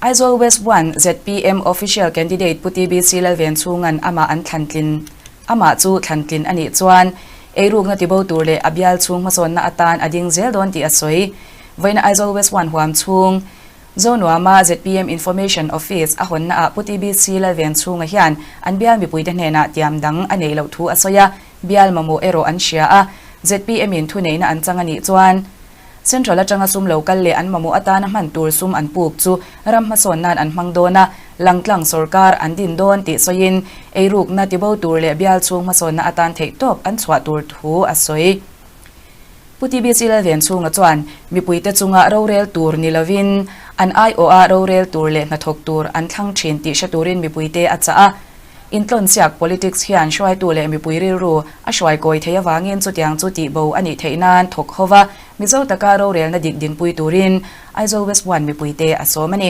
Aizawl West 1 zpm Official Candidate Pu TBC Lalvenchhunga'n amah an thlan tlin amah chu thlan tlin a nih chuan eirukna tibo tur leh a bial chhung hmasawnna atan a ding zel dawn tih a sawi. Vawiina Aizawl West 1 huam chhung Zonuama zpm Information Office a hawnna ah Pu TBC Lalvenchhunga hian an bial mipuite hnenah tiam dang a neih loh thu a sawi a, bial mamawh erawh an hria a, zpm in thuneihna an chang a nih chuan Central atanga sum lo kal leh an mamawh atana hman tur sum an puk chu ram hmasawn nan an hmang dawn a, langtlang sorkar an din dawn tih sawiin eirukna tibo tur leh bial chhung hmasawnna atan theihtawp an chhuah tur thu a sawi. Pu TBC Lalvenchhunga chuan mipuite chunga rorel tur ni lovin an aiawha rorel tur leh hnathawk tur an thlang thin tih hre turin mipuite a chah a. Intlawnsiak politics hian hruaitu leh mipui rilru a hruai kawi thei avangin chutiang chu tihbo a nih theih nan thawk ho va, Mizo taka rorelna dik dinpui turin Aizawl West 1 mipuite a sawm a ni.